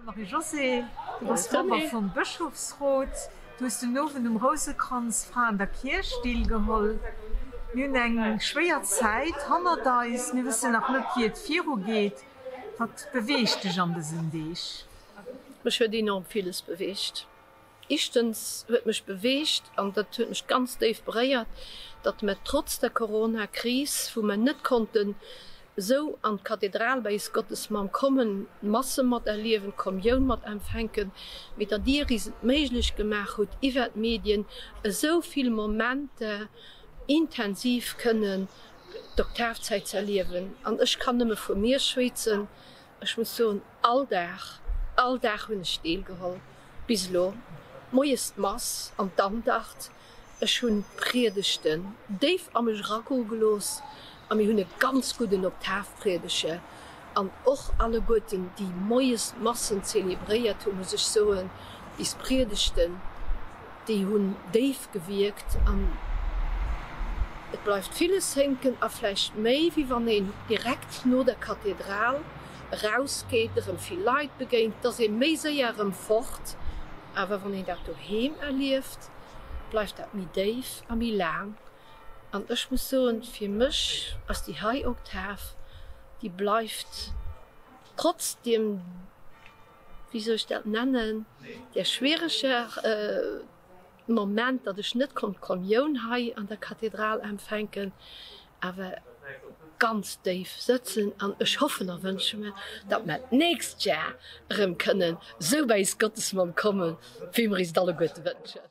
Marie-Josée, du bass Member vum Bëschofsrot. Du hues den Owend um Rousekranz Fra an der Kierch deelgeholl. Mir hunn eng schwéier Zäit hannert eis. Mir wëssen nach net, wéi et virugeet. Wat beweegt dech an dësen Deeg? Mech huet enorm villes beweegt. Ischtens huet mech beweegt, an dat huet mech ganz déif beréiert, datt mer trotz der Corona-Kris, wou mer net konnten esou an d'Kathedral bei is Gottesmamm kommen, d'Masse mat erliewen, d'Kommioun mat empfänken, mee datt Dir is et méiglech gemaach hutt, iwwer d'Medien esou vill Momenter intensiv kënnen d'Oktavzäit ze erliewen. An ech kann nëmme vu mir schweetzen, ech muss soen, All Dag, all Dag hunn ech deelgeholl, bis elo. Moies d'Mass an d'Andacht. Ech hunn d'Priedegten déif a mech eragoe gelooss a mir hunn e ganz gudden Oktavpriedeger. An och alleguerten, déi moies d'Massen zelebréiert hunn, muss ech soen, dis Priedegten, déi hunn déif gewierkt an et bleift villes hénken a vläicht méi, wéi wann een direkt no der Kathedral erausgeet, erëm vill Leit begéint, et ass ee méi séier erëm fort. Awer wann een dat doheem erlieft, bleift dat méi déif a méi laang. An ech muss soen, fir mech ass déi hei Oktav, déi bleift trotz deem, wéi soll ech dat nennen, där schwiereger, Moment, datt ech net konnt d'Kommioun hei an der Kathedral empfänken, awer ganz déif sëtzen an ech hoffen a wënsche mer, datt mer d'nächst Jar erëm kënnen esou bei is Gottesmamm kommen, wéi mer is et alleguerte wënschen.